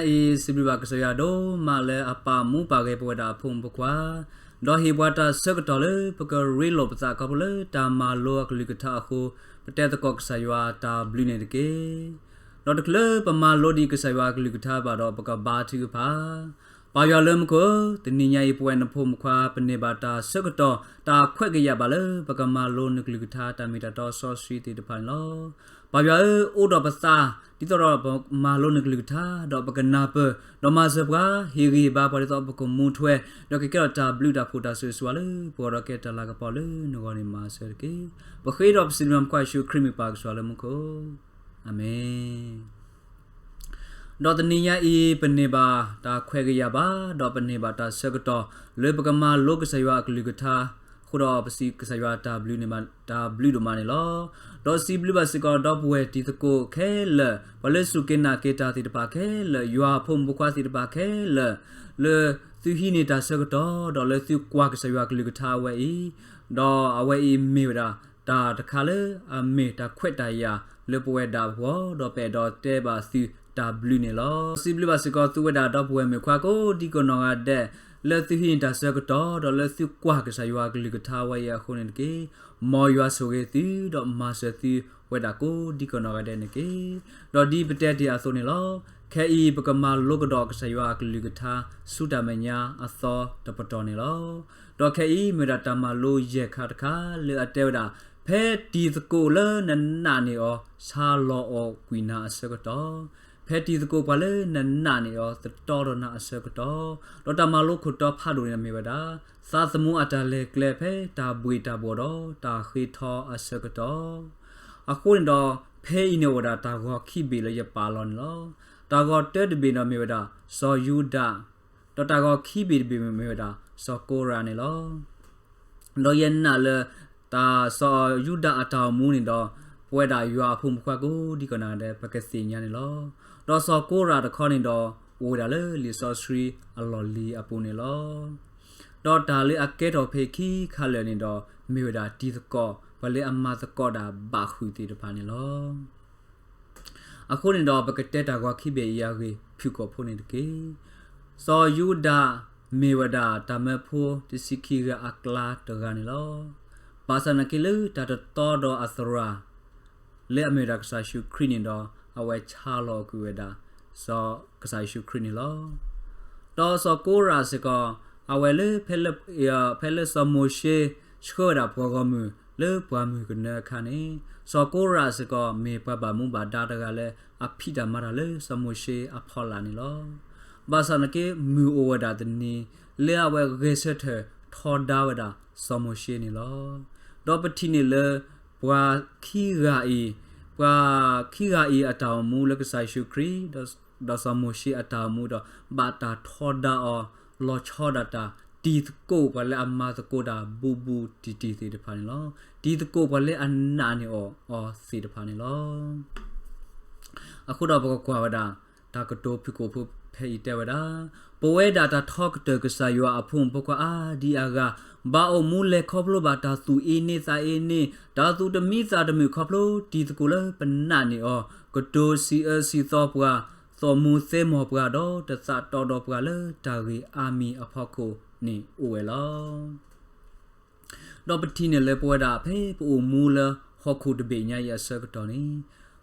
အံၤစံးဘျုးဘၣ်ကစၢ်ယွၤဒိၣ်မးလၢအပာ်မူပာ်ဂဲၤပဝဲဒၣ်အဖိမုၣ်ဖိခွါ, ဒီးဟ့ၣ်ပှၤတၢ်ဆၢကတီၢ်လၢပကရ့လိာ်ပသးခီဖျိလၢတၢ်မၤလိအကလုၢ်ကထါအဃိ, ပတဲသကိးကစၢ်ယွၤတၢ်ဘျုးန့ၣ်တက့ၢ်. ဒီးတချုးလၢပမၤလိဒံးကစၢ်ယွၤအကလုၢ်ကထါဘၣ်ဒီး ပကဘါထုကဖၣ်. ပၢ်ယွၤလၢမူခိၣ်, တနံၤညါအံၤပဝဲနဖိမုၣ်ခွါ ပန့ၢ်ဘၣ်တၢ်ဆၢကတီၢ် တၢ်ခွဲးကယာ်ဘၣ်လၢပကမၤလိနကလုၢ်ကထါ တၢ်မ့ၢ်တၢ်တီစီဆှံသ့ၣ်တဖၣ်န့ၣ်လီၤ. ပၢ်ယွၤဧၢ, အိးထီၣ်ပသး ဒ်သိးဒီးပမၤလိနကလုၢ်ကထါ, ဒီးပကနၢ်ပၢၢ်, ဒီးမၤစၢၤပှၤ, ဟ့ၣ်ဂံၢ်ဟ့ၣ်ဘါပှၤဒ်သိးပကမူထွဲ, ဒီးကကဲထီၣ်တၢ်ဘျုးတၢ်ဖှိၣ်တၢ်ဆိၣ်ဂ့ၤဆိၣ်ဝါလၢပဂီၢ်ဒီးကဲတၢ်လၤကပီၤလၢနဂီၢ်န့ၣ်မၤစၢၤတက့ၢ်. ပဃ့ဒီးပစံးဘျုးမုၣ်ခွါယ့ၣ်ၡူးခရံာ်မ့ၢ်ပၢ်ကစၢ်လၢမူခိၣ်, အၤမ့ၣ်. ဒီးတနံၤညါအံၤ ပန့ၢ်ဘၣ်တၢ်ခွဲးကယာ်ဘၣ်, ဒီးပန့ၢ်ဘၣ်တၢ်ဆၢကတီၢ် လၢပကမၤလိကစၢ်ယွၤအကလုၢ်ကထါ, အဃိဒီးပစံးကစၢ်ယွၤတၢ်ဘျုးန့ၣ်, တၢ်ဘျုးဒိၣ်မးန့ၣ်လီၤ. ဒီးစံးဘျုးဘၣ်စ့ၢ်ကီးဒီပုၢ်ဝဲၢ်တံၤသကိးခဲလၢာ်, ပှၤလၢစူၢ်က့ၤနာ်က့ၤတၢ်သ့ၣ်တဖၣ်ခဲလၢာ်, ယွၤအဖိမုၣ်ဖိခွါသ့ၣ်တဖၣ်ခဲလၢာ်, လၢသုဟံးန့ၢ်တၢ်ဆၢကတီၢ်, ဒီးလၢသုကွၢ်ကစၢ်ယွၤကလုၢ်ကထါအဝဲအံၤ, ဒီးအဝဲအံၤမ့ၢ်ဝဲဒၣ် တၢ်တခါလၢအမ့ၢ်တၢ်ခွဲးတၢ်ယာ်လၢပဝဲဒၣ်အဂီၢ်, ဒီးပအဲၣ်ဒိးတဲဘၣ်သုတၢ်ဘျုးန့ၣ်လီၤ. စံးဘျုးဘၣ်စ့ၢ်ကီးသုဝဲဒၣ်ဒီပုၢ်ဝဲၢ်မုၣ်ခွါကိးဒံကနီၢ်ဂၤဒဲး, လၢသုဟံးန့ၢ်တၢ်ဆၢကတီၢ်, ဒီးလၢသုကွၢ်ကစၢ်ယွၤကလုၢ်ကထါဝဲအံၤအဃိန့ၣ်တက့ၢ်. မ်ယွၤဆိၣ်ဂ့ၤသု, ဒီးမၤစၢၤသုဝဲဒၣ်ကိးဒံကနီၢ်ဂၤဒဲးန့ၣ်တက့ၢ်. ဒီးဒ်ပတဲတ့ၢ်အသိးန့ၣ်လီၤ. ခဲအံၤပကမၤလိကဒီးကစၢ်ယွၤအကလုၢ်ကထါ ဆူတၢ်မဲာ်ညါအသီတပတီၢ်န့ၣ်လီၤ. ဒီးခဲအံၤမ့ၢ်ဝဲဒၣ်တၢ်မၤလိယဲၢ်ခါတခါလၢအတဲဝဲဒၣ်, ဖဲတံၤသကိးလၢနနာ်န့ၢ်အီၤ ဆါလီၤအီၤကွံာ်နၤအဆၢကတီၢ်, ဖဲတံၤသကိးပှၤလၢနနာ်န့ၢ်အီၤ သတီဒီးနၤအဆၢကတီၢ်. ဒီးတၢ်မၤလိခိၣ်တီဖးဒိၣ်န့ၣ်မ့ၢ်ဝဲဒၣ်, သးသမူအတၢ်လဲၤကျဲဖဲတၢ်ဘှ့ၣ်တၢ်ဘှီၣ်ဒီးတၢ်ဃ့ထီအဆၢကတီၢ်. အဃိန့ၣ်ဒီး ဖဲအံၤန့ၣ်အိၣ်ဝဲဒၣ်တၢ်ဂီၤခံဘ့ၣ်လၢယပာ်လီၤန့ၣ်လီၤ. တၢ်ဂီၤတၢတဘ့ၣ်န့ၣ်မ့ၢ်ဝဲဒၣ် စီၤယူဒၤ, ဒီးတၢ်ဂီၤခံဘ့ၣ်တဘ့ၣ်မ့ၢ်ဝဲဒၣ် စီၤကိရးန့ၣ်လီၤ. ဒီးယနာ်လၢ တၢ်စီၤယူဒၤအတၢ်အိၣ်မူန့ၣ်ဒီး ပဝဲဒၣ်ယွၤအဖိမုၣ်ဖိခွါကိးဒံကနီၢ်ဂၤဒဲး ပကသ့ၣ်ညါန့ၣ်လီၤ. ဒီးစီၤကိရးတခီန့ၣ်ဒီး အိၣ်ဝဲဒၣ်လၢလံာ်စီဆှံအလီၢ်လံၤအပူၤန့ၣ်လီၤ. ဒီးတၢ်လၢအကဲထီၣ်ဖဲခံခါလၢာ်န့ၣ်ဒီး မ့ၢ်ဝဲဒၣ်တံၤသကိး ပှၤလၢအမၤသကိးတၢ်ဘၣ်ဃုာ်သ့ၣ်တဖၣ်န့ၣ်လီၤ. အဃိန့ၣ်ဒီး ပကတဲတၢ်ဂီၤခံဘ့ၣ်အံၤအဂ့ၢ်ဖုၣ်ကိာ်ဖိန့ၣ်တက့ၢ်. စီၤယူဒၤမ့ၢ်ဝဲဒၣ်တၢ်မၢဖိတဆံခံဂၤအကျါတဂၤန့ၣ်လီၤ. ဘၣ်ဆၣ်နာ်က့လၢတၢ်တတီဒီးအသရၣ် လၢအမ့ၢ်ဝဲဒၣ်ကစၢ်ယ့ၣ်ၡူးခရံာ်န့ၣ်ဒီး အဝဲဆါလီၤကွံာ်ဝဲဒၣ် စီၤ, ကစၢ်ယ့ၣ်ၡူးခရံာ်န့ၣ်လီၤ. ဒီးစီၤကိရးစ့ၢ်ကီး အဝဲလၢ ဖဲလၢစီၤမိၤၡ့ ဆှၢဝဲဒၣ်ပှၤဂီၢ်မုၢ်လၢပှၢ်မုၢ်ကနၢအခါန့ၣ်, စီၤကိရးစ့ၢ်ကီး မ့ၢ်ပှၤဘၣ်မူဘၣ်ဒါတဂၤလၢအဖံးတၢ်မၤတၢ်လၢစီၤမိၤၡ့အဖီလာ်န့ၣ်လီၤ. ဘၣ်ဆၣ်နာ်က့ မုၢ်အိၣ်ဝဲဒၣ်တနံၤ လၢအဝဲဂဲၤဆၢထၢၣ်ထီဒါဝဲဒၣ်စီၤမိၤၡ့န့ၣ်လီၤ. ဒီးပထံၣ်န့ၢ်လၢ ပှၤခံဂၤအံၤ, ပှၤခံဂၤအံၤအတၢ်အိၣ်မူလၢကစၢ်ယ့ၣ်ၡူးခရံာ် ဒီးစီၤမိၤၡ့အတၢ်အိၣ်မူဒီး ဘၣ်တၢ်ထီဒါအီၤ လီၤဆီဒၣ်တၢ် တံၤသကိးပှၤလၢအမၤသကိးတၢ်ဘူးဘူးတံၢ်တံၢ်သ့ၣ်တဖၣ်န့ၣ်လီၤ. တံၤသကိးပှၤလၢအနာ်န့ၢ်အီၤသ့ၣ်တဖၣ်န့ၣ်လီၤ. အဃိဒီးပကကွၢ်ဝဲဒၣ် တၢ်ကတိၤဖုၣ်ကိာ်ဖိဖဲအံၤတဲဝဲဒၣ်, ပဝဲဒၣ်တၢ်ထီကတၢၢ်ကစၢ်ယွၤအဖိမုၣ်ဖိခွါအါဒံအါဂၤ, ဘၣ်အိၣ်မူလဲၤခီဖျိဘၣ်တၢ်သူၣ်အ့န့သးအ့န့, တၢ်သူၣ်တမံသးတမုာ်ခီဖျိတံၤသကိးလၢပနာ်န့ၢ်အီၤ, ကတိၤစံးအၢစံးသီပှၤ, သိၣ်မူသ့မီၢ်ပှၤဒီး တသးတီဒီးပှၤလၢတၢ်ဂ့ၢ်အါမံၤအဖီခိၣ်န့ၣ်အိၣ်ဝဲလီၤ. ဒီးပထံၣ်န့ၢ်လၢပဝဲဒၣ်ဖဲပအိၣ်မူလၢဟီၣ်ခိၣ်တဘ့ၣ်ညါအံၤအဆၢကတီၢ်န့ၣ်,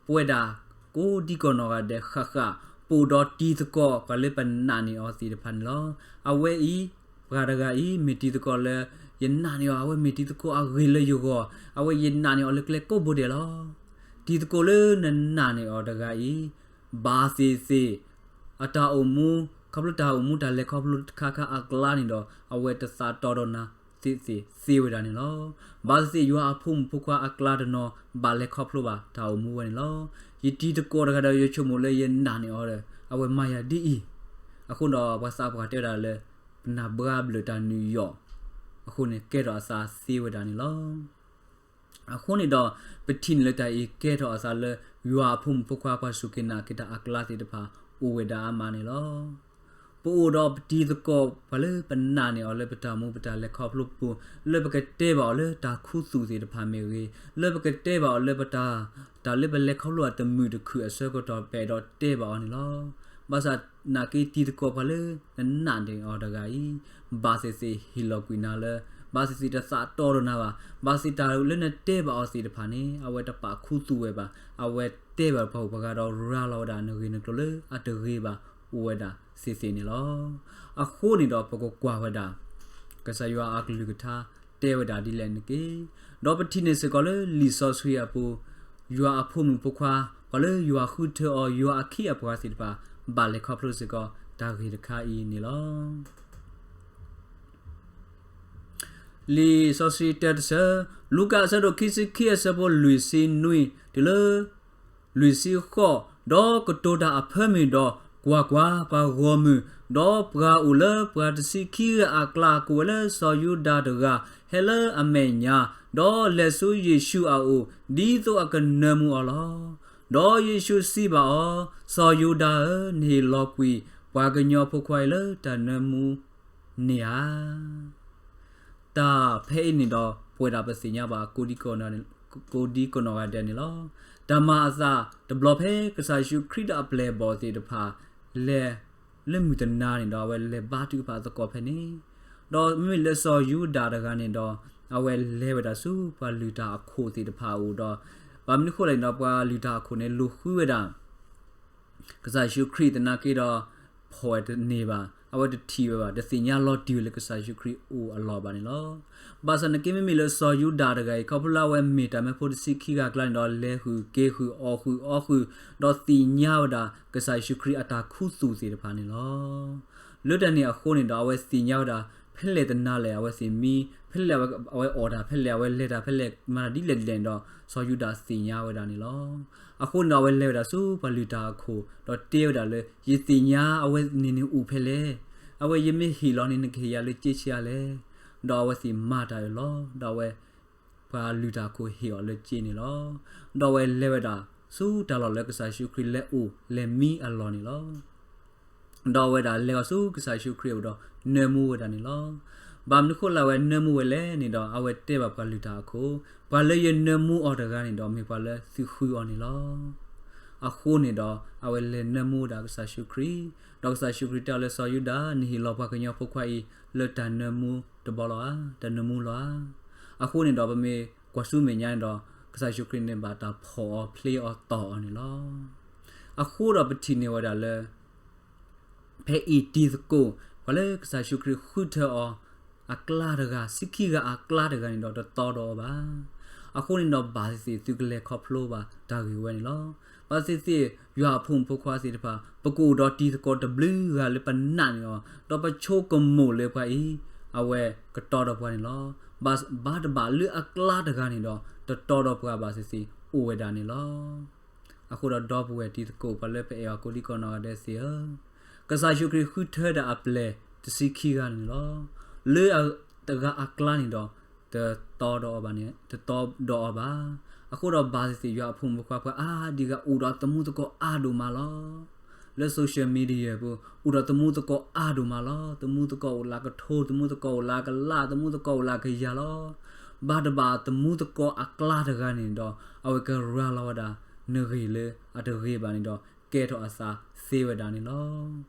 ပဝဲဒၣ်ကိးဒံကနီၢ်ဂၤဒဲးဃၣ်ဃၣ် ပအိၣ်ဒီးတံၤသကိးပှၤလၢပနာ်န့ၢ်အီၤသ့ၣ်တဖၣ်န့ၣ်လီၤ. အဝဲအံၤ ပှၤတဂၤအံၤ မ့ၢ်တံၤသကိးလၢ ယနာ်န့ၢ်အီၤ, အဝဲမ့၁ၢ်တံၤသကိးအဂ့ၤလၢယဂီၢ်, အဝဲယနာ်န့ၢ်အီၤလၢကျဲကိးဘိဒဲးလီၤ. တံၤသကိးလၢနနာ်န့ၢ်အီၤတဂၤအံၤ ဘၣ်သ့ၣ်သ့ၣ် အတၢ်အိၣ်မူ, ခီဖျိတၢ်အိၣ်မူတၢ်လဲၤခီဖျိတခါခါအကျါန့ၣ်ဒီး အဝဲတသးတီဒီးနၤသ့ၣ်သ့ၣ်သ့ဝဲဒၣ်န့ၣ်လီၤ. ဘၣ်သ့ၣ်သ့ၣ်ယွၤအဖိမုၣ်ဖိခွါအကျါတနီၤ ဘၣ်လဲၤခီဖျိဘၣ်တၢ်အိၣ်မူဝဲန့ၣ်လီၤ. ယတံၤသကိးတဂၤဒီးယဆိကမိၣ်လၢယနာ်န့ၢ်အီၤဒီး အဝဲမၤယၤဒ်အံၤ, အဃိဒီးပှၤသးပှၢ်တဲဝဲဒၣ်လၢ ပနၢ်ဘှါဘျၢၣ်တၢ်နုာ်ယီၣ်, အဃိန့ၣ်ကဲထီၣ်အသးသ့ဝဲဒၣ်န့ၣ်လီၤ. အဃိန့ၣ်ဒီး ပထံၣ်န့ၢ်လၢတၢ်အံၤကဲထီၣ်အသးလၢ ယွၤအဖိမုၣ်ဖိခွါပှၤစူၢ်က့ၤနာ်က့ၤတၢ်အကျါသ့ၣ်တဖၣ် အိၣ်ဝဲဒၣ်အါမးန့ၣ်လီၤ. ပအိၣ်ဒီးပတံၤသကိးပှၤလၢပနာ်န့ၢ်အီၤလၢပတၢ်အိၣ်မူပတၢ်လဲၤခီဖျိပူၤ လၢပကတဲဘၣ်အီၤလၢတၢ်ခူသူၣ်သ့ၣ်တဖၣ်မ့ၢ်ဂ့ၤ, လၢပကတဲဘၣ်အီၤလၢပတၢ်, တၢ်လၢပလဲၤခီဖျိအတမုာ်တခုၣ်အဆၢကတီၢ် ပအဲၣ်ဒိးတဲဘၣ်အီၤန့ၣ်လီၤ. ဘၣ်ဆၣ် နာ်က့တံၤသကိးပှၤလၢနနာ်န့ၢ်အီၤတဂၤအံၤ, ဘၣ်သ့ၣ်သ့ၣ်ဟ့ၣ်လီၤကွံာ်နၤလၢ, ဘၣ်သ့ၣ်သ့ၣ်တသးတီဒီးနၤဘၣ်, ဘၣ်သ့ၣ်တၢ်လၢနတဲဘၣ်အီၤသ့ၣ်တဖၣ်န့ၣ် အဝဲတပာ်ခူသူၣ်ဝဲဘၣ်, အဝဲတဲဘၣ်ပှၤဂၤဒီးရၤလီၤဝဲဒၣ်နဂ့ၢ်နကျိၤလၢအတဂ့ၤဘၣ်အိၣ်ဝဲဒၣ်သ့ၣ်သ့ၣ်န့ၣ်လီၤ. အဃိန့ၣ်ဒီးပကကွၢ်ဝဲဒၣ် ကစၢ်ယွၤအကလုၢ်ကထါတဲဝဲဒၣ်ဒ်လဲၣ်န့ၣ်တက့ၢ်. ဒီးပထံၣ်န့ၢ်စ့ၢ်ကီးလၢလံာ်စီဆှံအပူၤ, ယွၤအဖိမုၣ်ဖိခွါ, ပှၤလၢယွၤဃုထၢအီၤ, ယွၤအခ့အပှၤသ့ၣ်တဖၣ် ဘၣ်လဲၤခီဖျိစ့ၢ်ကီးတၢ်ဂ့ၢ်တခါအံၤန့ၣ်လီၤ. လံာ်စီဆှံတဲတဆၢ, လူၤကၣ်အဆၢဒိၣ်ခံဆံခံ အဆၢဖိလွံၢ်ဆံနွံတုၤလၢ လွံၢ်ဆံဃိး, ဒီးကတိၤတၢ်အဖၢမုၢ်ဒီး, ကွၢ်ကွၢ်, ပှၤဂီၢ်မုၢ်, ဒီးပှၤအိၣ်လၢပှၤတဆံခံဂၤအကျါ ကအိၣ်ဝဲလၢစီၤယူဒၤတဂၤ ဟဲလၢအမဲာ်ညါ, ဒီးလဲၤဆူယ့ၣ်ၡူးအအိၣ်, ဒ်သိးအကနၢမူအီၤလီၤ. ဒီးယ့ၣ်ၡူးစံးဘၣ်အီၤ, စီၤယူဒၤဧၢ, နဟ့ၣ်လီၤကွံာ်ပှၤကညီဖိခွါအံၤလၢတၢ်နၢမူန့ၣ်ဧါ. တၢ်ဖဲအံၤန့ၣ်ဒီး ပဝဲဒၣ်ပသ့ၣ်ညါဘၣ် ကိးဒံကိးနီၢ်ဂၤဒဲးန့ၣ်လီၤ. တၢ်မၤအသးတဘျီဖဲကစၢ်ယ့ၣ်ၡူးခရံာ်ဒီးအပျဲၢ်အဘီၣ်သ့ၣ်တဖၣ် လဲၤလၢမုၢ်တနၤန့ၣ်ဒီး အဝဲလဲၤဘါထုကဖၣ်သကိးဖဲန့ၣ်, ဒီးမ့မ့ၢ်လၢစီၤယူဒၤတဂၤန့ၣ်ဒီး အဝဲလဲၤဝဲဒၣ်ဆူပှၤလုၢ်တၢ်အခိၣ်သ့ၣ်တဖၣ်အအိၣ်ဒီး ဘၣ်မနုၤဃိလဲၣ်န့ၣ်ဒီး ပှၤလုၢ်တၢ်အခိၣ်န့ၣ် လူၤဃုဝဲဒၣ် ကစၢ်ယ့ၣ်ၡူးခရံာ်သနာ်က့ဒီး ဖီၣ်ဝဲတန့ၢ်ဘၣ်, အဝဲတထံၣ်ဝဲဘၣ်, တသ့ၣ်ညါလီၤတံၢ်ဝဲလၢကစၢ်ယ့ၣ်ၡူးခရံာ်အိၣ်အလီၢ်ဘၣ်န့ၣ်လီၤ. ဘၣ်ဆၣ်နာ်က့မ့မ့ၢ်လၢစီၤယူဒၤတဂၤအံၤ ခီဖျိလၢအဝဲမ့ၢ်တၢ်မၢဖိတဆံခံဂၤအကျါန့ၣ်ဒီး လဲၤဃုာ်က့ၤဃုာ်အီၣ်ဃုာ်အီဃုာ်, ဒီးသ့ၣ်ညါဝဲဒၣ် ကစၢ်ယ့ၣ်ၡူးခရံာ်အတၢ်ခူသူၣ်သ့ၣ်တဖၣ်န့ၣ်လီၤ. လၢတၢ်န့ၣ်အဃိန့ၣ်ဒီး အဝဲသ့ၣ်ညါဝဲဒၣ် ဖဲလဲၣ်တနၤလဲၣ် အဝဲသ့ၣ်မံ, ဖဲလဲၣ်အဝဲအီၣ်တၢ်ဖဲလဲၣ် အဝဲလဲၤတၢ်ဖဲလဲၣ် မၤတၢ်ဒ်လဲၣ်ဒ်လဲၣ်န့ၣ်ဒီး စီၤယူဒၤသ့ၣ်ညါဝဲဒၣ်န့ၣ်လီၤ. အဃိန့ၣ်ဒီး အဝဲလဲၤဝဲဒၣ်ဆူပှၤလုၢ်တၢ်အခိၣ် ဒီးတဲဝဲဒၣ်လၢ ယသ့ၣ်ညါအဝဲန့ၣ်န့ၣ်အိၣ်ဖဲလဲၣ်, အဝဲယမ့ၢ်ဟ့ၣ်လီၤန့ၣ် နကဟ့ၣ်ယၤလၢစ့ဆံးအါလဲၣ်. ဒီးအဝဲသ့ၣ်မၤတၢ်အၢၣ်လီၤ, ဒီးအဝဲ ပှၤလုၢ်တၢ်အခိၣ်ဟ့ၣ်အီၤလၢစ့န့ၣ်လီၤ. ဒီးအဝဲလဲၤဝဲဒၣ်ဆူတၢ်လီၢ်လၢကစၢ်ယ့ၣ်ၡူးခရံာ်လဲၤအိၣ်လဲၤမံအလီၢ်န့ၣ်လီၤ. ဒီးအဝဲဒၣ်လဲၤအီၤဆူကစၢ်ယ့ၣ်ၡူးခရံာ်အအိၣ်ဒီး နၢမူဝဲဒၣ်န့ၣ်လီၤ. ဘၣ်မနုၤဃိလၢအဝဲနၢမူဝဲလဲၣ်န့ၣ်ဒီး အဝဲတဲဘၣ်ပှၤလုၢ်တၢ်အခိၣ်, ပှၤလၢယနၢမူအီၤတဂၤန့ၣ်ဒီး မ့ၢ်ပှၤလၢသုဃုအီၤန့ၣ်လီၤ. အဃိန့ၣ်ဒီး အဝဲလဲၤနၢမူဝဲဒၣ်ကစၢ်ယ့ၣ်ၡူးခရံာ်, ဒီးကစၢ်ယ့ၣ်ၡူးခရံာ်တဲအီၤလၢစီၤယူဒၤ, နဟ့ၣ်လီၤပှၤကညီဖိခွါအံၤ လၢတၢ်နၢမူတဘီလီၤဧါ, တၢ်နၢမူလီၤဧါ. အဃိန့ၣ်ဒီး ပမ့ၢ်ကွၢ်ဆူမဲာ်ညါန့ၣ်ဒီး ကစၢ်ယ့ၣ်ၡူးခရံာ်န့ၣ်ဘၣ်တၢ်ဖီၣ်အီၤဖျ့အီၤတီၢ်အီၤန့ၣ်လီၤ. အဃိဒီးပထံၣ်န့ၢ်ဝဲဒၣ်လၢ ဖဲအံၤတံၤသကိး ပှၤလၢကစၢ်ယ့ၣ်ၡူးခရံာ်ဃုထၢအီၤ အကျါတဂၤ ဆံခံဂၤအကျါတဂၤန့ၣ်ဒီး တတီဒီးအီၤဘၣ်. အဃိန့ၣ်ဒီး ဘၣ်သ့ၣ်သ့ၣ်သုကလဲၤခီဖျိဘၣ်တၢ်ဂ့ၢ်ဝဲန့ၣ်လီၤ. ဘၣ်သ့ၣ်သ့ၣ် ယွၤအဖိမုၣ်ဖိခွါသ့ၣ်တဖၣ် ပကအိၣ်ဒီးတံၤသကိးတဘျုးဂၤလၢပနာ်န့ၢ်အီၤ, ဒီးပဆိကမိၣ်လၢပှၤအံၤ အဝဲကတီဒီးပှၤန့ၣ်လီၤ. ဘၣ် ဘၣ်တဘၣ်လၢအကျါတဂၤန့ၣ်ဒီး တတီဒီးပှၤဘၣ်သ့ၣ်သ့ၣ်အိၣ်ဝဲဒၣ်န့ၣ်လီၤ. အဃိဒီးဒီပုၢ်ဝဲၢ်တံၤသကိး ပှၤလၢပအဲၣ်အီၤကိးဒံကိးနီၢ်ဂၤဒဲးသ့ၣ်ဧၢ, ကစၢ်ယ့ၣ်ၡူးခရံာ်ဃုထၢဒၣ်အပျဲၢ်တဆံခံဂၤန့ၣ်လီၤ. လၢအတဂၤအကျါန့ၣ်ဒီး တတီဒီးအီၤဘၣ်န့ၣ် တတီဒီးအီၤဘၣ်. အဃိဒီးဘၣ်သ့ၣ်သ့ၣ် ယွၤအဖိမုၣ်ဖိခွါ ပှၤအါဒံးဂၤ အိၣ်ဒီးသမူသကိးအါဒိၣ်မးလီၤ. လၢ social media ပူၤ အိၣ်ဒီးသမူသကိးအါဒိၣ်မးလီၤ. သမူသကိးအိၣ်လၢကထိ, သမူသကိးအိၣ်လၢကလး, သမူသကိးအိၣ်လၢကယၤလီၤ. ဘၣ်တဘၣ်သမူသကိးအကျါတဂၤန့ၣ်ဒီး အဝဲကရၤလီၤဝဲဒၣ် နဂ့ၢ်လၢအတဂ့ၤဘၣ်န့ၣ်ဒီး ကဲထီၣ်အသးသ့ဝဲဒၣ်န့ၣ်လီၤ.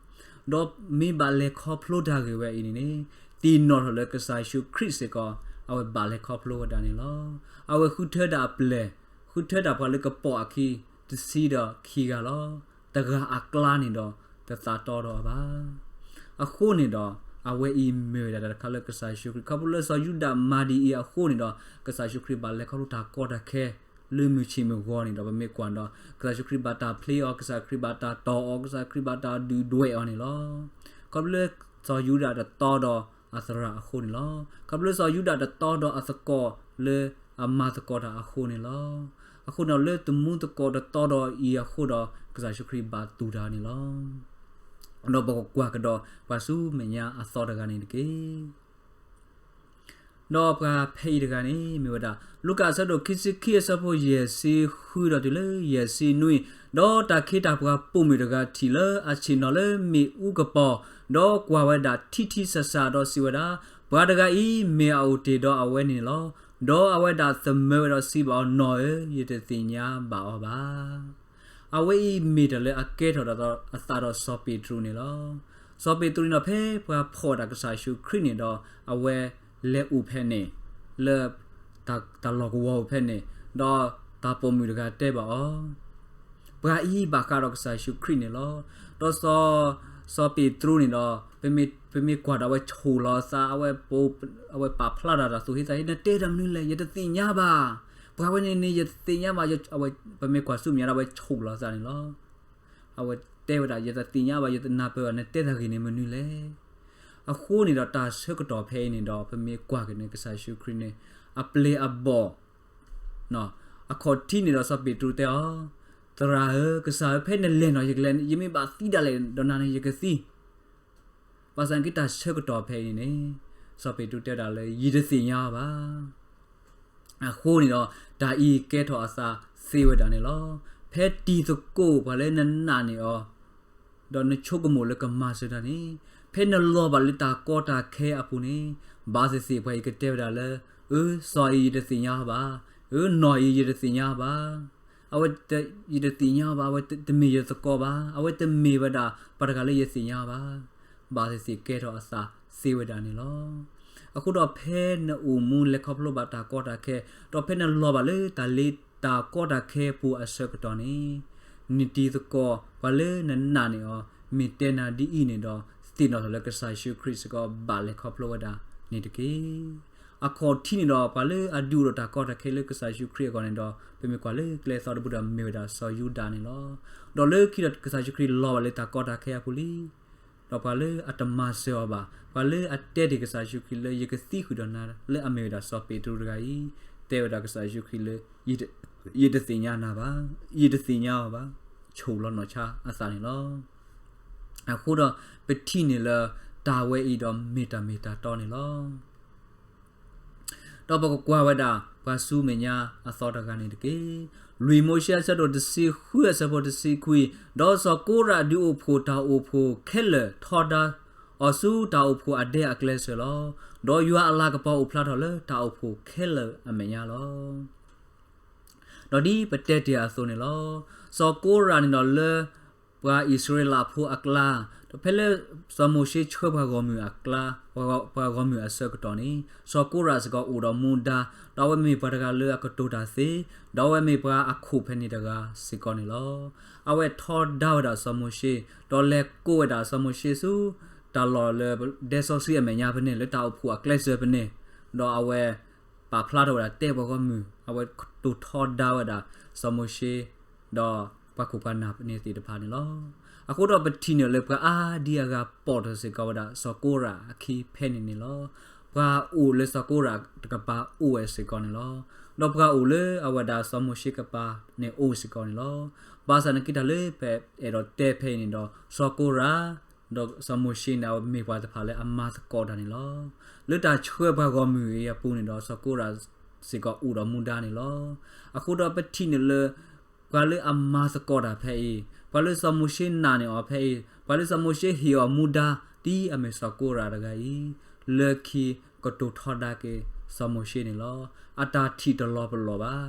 ဒီးမ့ၢ်ဘၣ်လဲၤခီဖျိတၢ်ဂ့ၢ်ဝဲအံၤန့ၣ်န့ၣ် သ့ၣ်နီၣ်ထီၣ်လၢကစၢ်ယ့ၣ်ၡူးခရံာ်စ့ၢ်ကီး အဝဲဘၣ်လဲၤခီဖျိဝဲဒၣ်န့ၣ်လီၤ. အဝဲဃုထၢဒၣ်အပျဲၢ်, ဃုထၢဒၣ်ပှၤလၢကပိာ်အခံ တဆံဒီးခံဂၤလီၤ. တဂၤအကျါန့ၣ်ဒီး တသးတီဒီးအီၤဘၣ်. အဃိန့ၣ်ဒီး အဝဲအံၤမ့ၢ်ဝဲဒၣ်တၢ်တခါလၢကစၢ်ယ့ၣ်ၡူးခရံာ် ခီဖျိလၢစီၤယူဒၤမၤဒ်အံၤအဃိန့ၣ်ဒီး ကစၢ်ယ့ၣ်ၡူးခရံာ်ဘၣ်လဲၤခီဖျိတၢ်ကီတၢ်ခဲ လၢမုၢ်ဆ့ၣ်မုၢ်ဂီၤန့ၣ်ဒီး ပမ့ၢ်ကွၢ်ဒီး ကစၢ်ယ့ၣ်ၡူးခရံာ်ဘၣ်တၢ်ဖျ့အီၤ, ကစၢ်ခရံာ်ဘၣ်တၢ်တီၢ်အီၤ, ကစၢ်ခရံာ်ဘၣ်တၢ်ဒုၣ်ဒွဲၣ်အီၤန့ၣ်လီၤ. ခီဖျိလၢစီၤယူဒၤတတီဒီးအသရၣ်အဃိန့ၣ်လီၤ. ခီဖျိလၢစီၤယူဒၤတတီဒီးအသကိးလၢအမၤသကိးတၢ်အဃိန့ၣ်လီၤ. အဃိန့ၣ်ဒီး လၢသမူသကိးတတီဒီးအံၤအဃိဒီး ကစၢ်ယ့ၣ်ၡူးခရံာ်ဘၣ်တူၢ်တၢ်န့ၣ်လီၤ. ဒီးပကကွၢ်ကဒီးပှၤဆူမဲာ်ညါအသီတဂၤန့ၣ်တက့ၢ်. ဒီးပှၤဖဲအံၤတဂၤန့ၣ် မ့ၢ်ဝဲဒၣ် လူၤကၣ်အဆၢဒိၣ်ခံဆံခံ အဆၢဖိယဲၢ်ဆံဃုဒီးတုၤလၢယဲၢ်ဆံနွံ, ဒီးတၢ်ခ့တၢ်ပှၤပိာ်မုၣ်တဂၤထံၣ်လၢအဆ့ၣ်နီၤလၢမ့ၣ်အူကပီၤ, ဒီးကွၢ်ဝဲဒၣ်ထံထံဆးဆးဒီးစံးဝဲဒၣ်, ပှၤတဂၤအံၤမ့ၢ်အအိၣ်တ့ၢ်ဒီးအဝဲန့ၣ်လီၤ. ဒီးအဝဲဒၣ်သမၢဝဲဒီးစံးဘၣ်အီၤ, နီၢ်ဧၢ, ယတသ့ၣ်ညါဘၣ်အီၤဘၣ်. အဝဲအံၤမ့ၢ်တၢ်လၢအကဲထီၣ်ဒၣ်အသးဒီးစီၤပ့းတရူးန့ၣ်လီၤ. စီၤပ့းတရူးန့ၣ်ဒီး ဖဲပှၤဖီၣ်ဝဲဒၣ်ကစၢ်ယ့ၣ်ၡူးခရံာ်န့ၣ်ဒီး အဝဲလဲၤအိၣ်ဖဲန့ၣ် လၢ တၢ်လီၢ်ကဝီၤအိၣ်ဖဲန့ၣ်, ဒီးတၢ်ပိာ်မုၣ်တဂၤတဲဘၣ်အီၤ, ပှၤအံၤဘၣ်ဃးဒီးကစၢ်ယ့ၣ်ၡူးခရံာ်န့ၣ်လီၤ. ဒီးစီၤ စီၤပ့းတရူးန့ၣ်ဒီး ပမ့ၢ်ကွၢ်ဒီးအဝဲဆိၣ်လီၤအသး, အဝဲပာ်ဖျါတၢ်ဒီးသူၣ်ဟ့သးဟ့, နတဲတၢ်မနုၤလဲၣ်, ယတသ့ၣ်ညါဘၣ်. ပှၤဝဲန့ၣ်န့ၣ် ယတသ့ၣ်ညါဘၣ်, ပမ့ၢ်ကွၢ်ဆူမဲာ်ညါဒီးအဝဲဆိၣ်လီၤအသးန့ၣ်လီၤ. အဝဲတဲဝဲဒၣ် ယတသ့ၣ်ညါဘၣ်, ယတနၢ်ပၢၢ်ဘၣ်, နတဲတၢ်ဂ့ၢ်န့ၣ်မနုၤလဲၣ်. အဃိန့ၣ်ဒီးတၢ်ဆၢကတီၢ်ဖဲအံၤန့ၣ်ဒီး ပမ့ၢ်ကွၢ်က့ၤန့ၣ် ကစၢ်ယ့ၣ်ၡူးခရံာ်န့ၣ် အပျဲၢ်အဘီၣ် အခီၣ်ထံးန့ၣ်ဒီးစီၤပ့းတရူးတဲအီၤ, သရၣ်ဧၢ, ကစၢ်ဧၢ, ဖဲနလဲၤနီၤ ယကလဲၤ, ယမ့ၢ်ဘၣ်သံဒၣ်လဲာ်ဒီးနၤန့ၣ် ယကသံ. ဘၣ်ဆၣ်န့ၣ်က့တၢ်ဆၢကတီၢ်ဖဲအံၤန့ၣ် စီၤပ့းတရူးတဲဝဲဒၣ်လၢ ယတသ့ၣ်ညါအီၤဘၣ်. အဃိန့ၣ်ဒီး တၢ်အံၤကဲထီၣ်အသးသ့ဝဲဒၣ်န့ၣ်လီၤ. ဖဲတံၤသကိးပှၤလၢနနာ်န့ၢ်အီၤ ဒီးနဆိကမိၣ်လၢကမၤစၢၤနၤန့ၣ်, ဖဲနလီၤဘၣ်လၢတၢ်ကီတၢ်ခဲအပူၤန့ၣ်, ဘၣ်သ့ၣ်သ့ၣ်ပှၤအံၤကတဲဝဲဒၣ်လၢ, အၢ, စီၤအံၤယတသ့ၣ်ညါအီၤဘၣ်, အၢ, နီၢ်အံၤယတသ့ၣ်ညါအီၤဘၣ်, အဝဲ, ယတသ့ၣ်ညါအီၤဘၣ်, အဝဲတမ့ၢ်ယသကိးဘၣ်, အဝဲတမ့ၢ်ဝဲဒၣ်ပှၤတဂၤလၢယသ့ၣ်ညါအီၤဘၣ်. ဘၣ်သ့ၣ်သ့ၣ်ကဲထီၣ်အသးသ့ဝဲဒၣ်န့ၣ်လီၤ. အဃိဒီးဖဲနအိၣ်မူလဲၤခီဖျိဘၣ်တၢ်ကီတၢ်ခဲ, ဒီးဖဲနလီၤဘၣ်လၢတၢ်လ့တၢ်ကီတၢ်ခဲအပူၤအဆၢကတီၢ်န့ၣ်, နတံၤသကိးပှၤလၢနနာ်န့ၢ်အီၤ မ့ၢ်တဲနၤဒ်အံၤန့ၣ်ဒီး, သ့ၣ်နီၣ်ထီၣ်လၢကစၢ်ယ့ၣ်ၡူးခရံာ်စ့ၢ်ကီးဘၣ်လဲၤခီဖျိဝဲဒၣ်န့ၣ်တက့ၢ်. အခီၣ်ထံးန့ၣ်ဒီး ပှၤလၢအဒုးအိၣ်ဒီးတၢ်ကီတၢ်ခဲလၢကစၢ်ယ့ၣ်ၡူးခရံာ်အဂီၢ်န့ၣ်ဒီး, ပမ့ၢ်ကွၢ်လၢကျဲအသီတဘိဒီးမ့ၢ်ဝဲဒၣ်စီၤယူဒၤန့ၣ်လီၤ. ဒီးလၢခံဒီးကစၢ်ယ့ၣ်ၡူးခရံာ်လီၤဘၣ်လၢတၢ်ကီတၢ်ခဲအပူၤလံ ဒီးပှၤလၢအတမၤစၢၤအီၤဘၣ်, ပှၤလၢအတဲတ့ၢ်ကစၢ်ယ့ၣ်ၡူးခရံာ်လၢယကသံဃုာ်ဒီးနၤလၢအမ့ၢ်ဝဲဒၣ်စီၤပ့းတရူးတဂၤအံၤ, တဲဝဲဒၣ်ကစၢ်ယ့ၣ်ၡူးခရံာ်လၢ ယတသ့ၣ်ညါနၤဘၣ်, ယတသ့ၣ်ညါအီၤဘၣ်, ဆိၣ်လီၤနီၢ်ဆါအသးန့ၣ်လီၤ. အဃိဒီးပထံၣ်န့ၢ်လၢတၢ်ဝဲအံၤဒီးမ့ၢ်တၢ်မ့ၢ်တၢ်တီန့ၣ်လီၤ. ဒီးပကကွၢ်ဝဲဒၣ် ပှၤဆူမဲာ်ညါအသီတဂၤန့ၣ်တက့ၢ်. လွံၢ်မိၤၡ့အဆၢဒိၣ်တဆံဃုအဆၢဖိတဆံခွံ, ဒီးစီၤကိရးဒုးအိၣ်ဖှိၣ်တၢ်အိၣ်ဖှိၣ်ခဲလၢာ်ထီဒါအီၤဆူတၢ်အိၣ်ဖှိၣ်အဒဲအကျဲစၢၤလီၤ. ဒီးယွၤအလၤကပီၤအိၣ်ဖျါထီၣ်လၢတၢ်အိၣ်ဖှိၣ်ခဲလၢာ်အမဲာ်ညါလီၤ. ဒီးဒ်ပတဲတ့ၢ်အသိးန့ၣ်လီၤ. စီၤကိရးန့ၣ်ဒီးလၢ ပှၤအံၣ်စရ့လးဖိအကျါ, ဒီးဖဲလၢစီၤမိၤၡ့ဆှၢပှၤဂီၢ်မုၢ်အကျါ, ပှၤဂီၢ်မုၢ်အဆၢကတီၢ်န့ၣ်, စီၤကိရးစ့ၢ်ကီးအိၣ်ဒီးမူဒါ, ဒီးအဝဲမ့ၢ်ပှၤတဂၤလၢအကတိၤတၢ်သ့, ဒီးအဝဲမ့ၢ်ပှၤအခိၣ်ဖဲန့ၣ်တဂၤစ့ၢ်ကီးန့ၣ်လီၤ. အဝဲထီဒါဝဲဒၣ်စီၤမိၤၡ့, ဒီးလဲၤကိးဝဲဒၣ်စီၤမိၤၡ့ဆူ တၢ်လီၢ်လၢဒဲစီဆှံအမဲာ်ညါဖဲန့ၣ် လၢတၢ်အိၣ်ဖှိၣ်အကျဲစၢၤဖဲန့ၣ်, ဒီးအဝဲ ပာ်ဖျါထီၣ်ဝဲဒၣ်တဲပှၤဂီၢ်မုၢ်, အဝဲကတိၤထီဒါဝဲဒၣ်စီၤမိၤၡ့, ဒီးပှၤခိၣ်ပှၤနၢ်န့ၣ်သ့ၣ်တဖၣ်န့ၣ်လီၤ. အဃိဒီးပထံၣ်န့ၢ်လၢပှၤအါဒံအါဂၤပိာ်ထီၣ်စ့ၢ်ကီးဝဲဒၣ်စီၤကိရးအခံဖဲန့ၣ်န့ၣ်လီၤ. ပှၤအိၣ်လၢစီၤကိရးတကပၤအိၣ်ဝဲစ့ၢ်ကီးန့ၣ်လီၤ. ဒီးပှၤအိၣ်လၢအဝဲဒၣ်စီၤမိၤၡ့ကပၤန့ၣ်အိၣ်စ့ၢ်ကီးန့ၣ်လီၤ. ဘၣ်ဆၣ်န့ၣ်က့တၢ်လၢပအဲၣ်ဒိးတဲဖဲအံၤန့ၣ်ဒီး စီၤကိရး ဒီးစီၤမိၤၡ့န့ၣ် အဝဲမ့ၢ်ပှၤတဖၣ်လၢအမၤသကိးတၢ်န့ၣ်လီၤ. လၢတၢ်ဆှၢပှၤဂီၢ်မုၢ်အံၤအပူၤန့ၣ်ဒီး စီၤကိရးစ့ၢ်ကီးအိၣ်ဒီးမူဒါန့ၣ်လီၤ. အဃိဒီးပထံၣ်န့ၢ်လၢ ပှၤလၢအမၤသကိးတၢ်ဖဲအံၤ, ပှၤလၢစီၤမိၤၡ့နာ်န့ၢ်အီၤဖဲအံၤ, ပှၤလၢစီၤမိၤၡ့ဟ့ၣ်အီၤမူဒါ ဒ်အမ့ၢ်စီၤကိရးတဂၤအံၤ, လၢခံကတိၤထီဒါက့ၤစီၤမိၤၡ့န့ၣ်လီၤ. အတၢ်ထံၣ်တလီၤပလိာ်ဘၣ်,